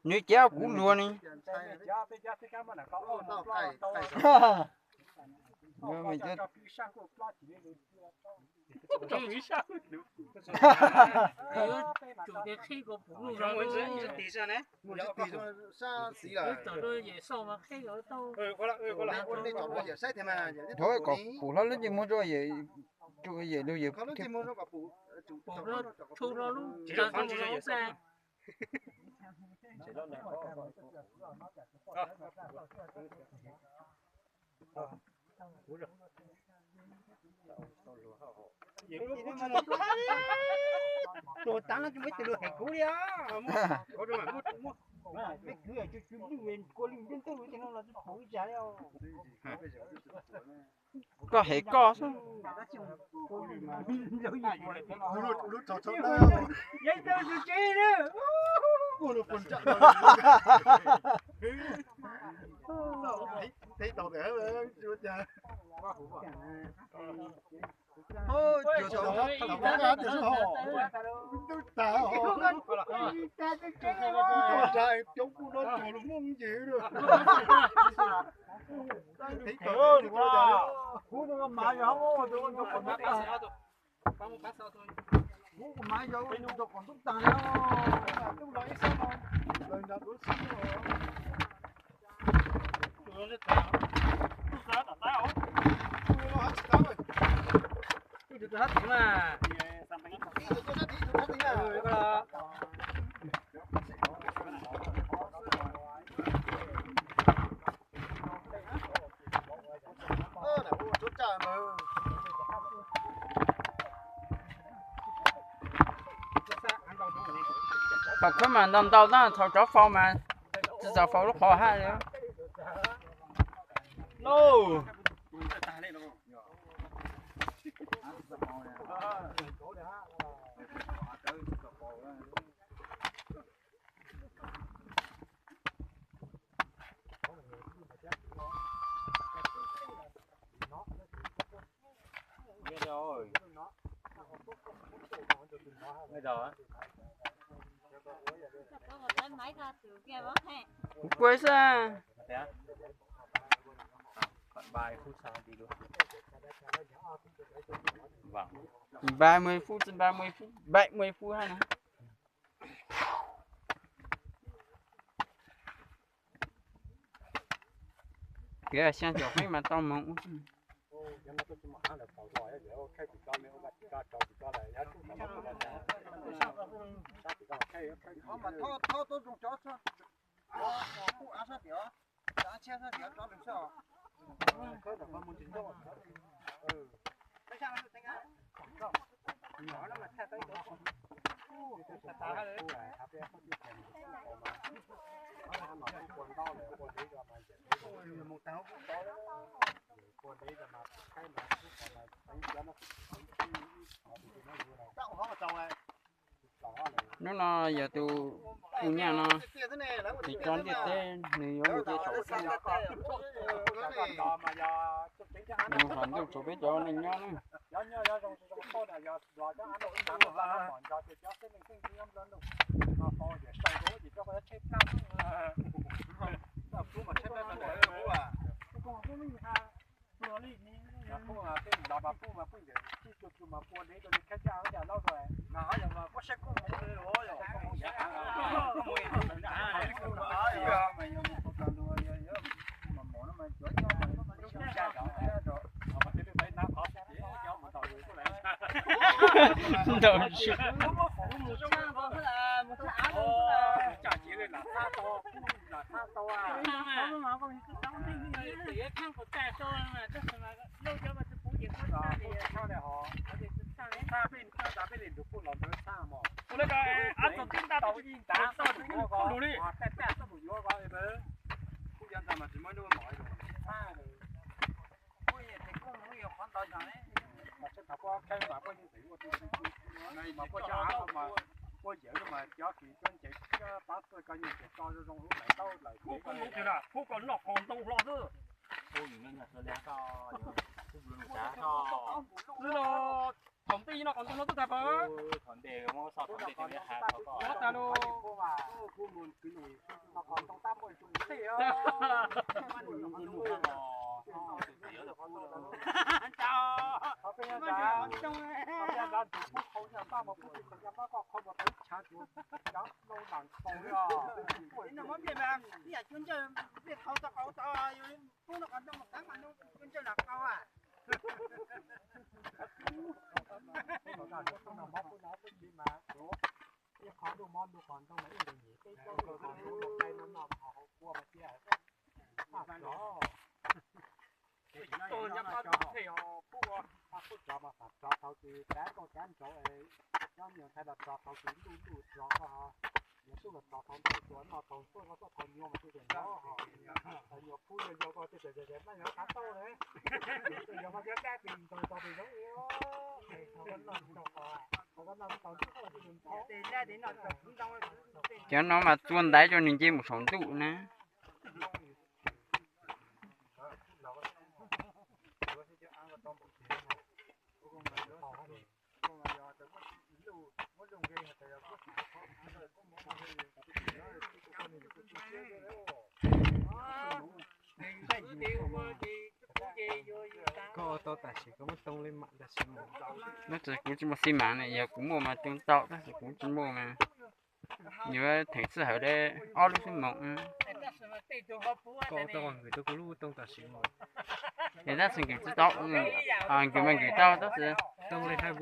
Nws cav kuv luag ni. Thov kom pum hlob lub ntsej muag rau yawm, yawm lug yawm. Tus tav no tsis muaj ib tug lug hem kuv li os. Peb kwv tsis tsis kua lwj ntiaj ntug li no los tsis pum ib tsam li os. Koj hem koj xwb. Yeej tau tus tsev na. Teb tau tias ua cas. Ntub tag, coob kuj no tsuag los muaj ntses. Kuv tus mav yog kuv tus mav yog ntug kom ntub tag li. Pom khab mas ntau ntau na, thaum tsov faus mas tsis txaus faus lub qhov haj li. Kuv kua xwb. Ba mười phút, ba mười phút, bảy mươi phút ha. Kiag xya caum feeb mas tau moog ub. Hnub no yog tus tus nyaj no, tus coj ntiaj teb, nws yuav mus ua saum teb. Nws hom ntuj tsuas peb cov neeg nyob na. Ntau tsis Pub kom noj qos ntoo hlo xwb. Xwb no, thaum ntej Ib no qhov ntoo no tuaj tag pov. Thaum ntej muab xauj thaum ntej cov niag has thaum koj. Tag los. Ib qho ntuj mob ntuj qhov ntoo mas ib ntus nyiam peb plaub ntuj qhov ntuj ua qai no noj hauv kua mas thiaj maj rov. Kuj rov mas fam rov thaum twg kav nkauj kav nraug es cov me nyuam ntxhais los rov thaum twg ntuj ntuj rov koj ho, niam tub los rov thaum ntawd tuaj noj thaum tuaj koj tuaj thaum nyuam mas twb tias nrov ho, thaum nyuam pub yog yog koj twb tias yog yog maj yog qab tauj ne, yog mas yog dab pis ntxoog tau pis zoov li. Cov no mas txua ntaiv rau nws nce mus saum ntuj na. Koj ua tau tam sim koj muab too li mam tam sim mas. Tab sis kuv tsis muaj xi mas ne, yog kuv muaj mas too tau, tab sis kuv tsis muaj mas yuav theem sij hawm li ob lub xwb moos. Koj ua tau nkws rau kuv lub too tam sim mas. Es tab sis nkws tsis tau, nkws mas nkws tau tab sis too li hais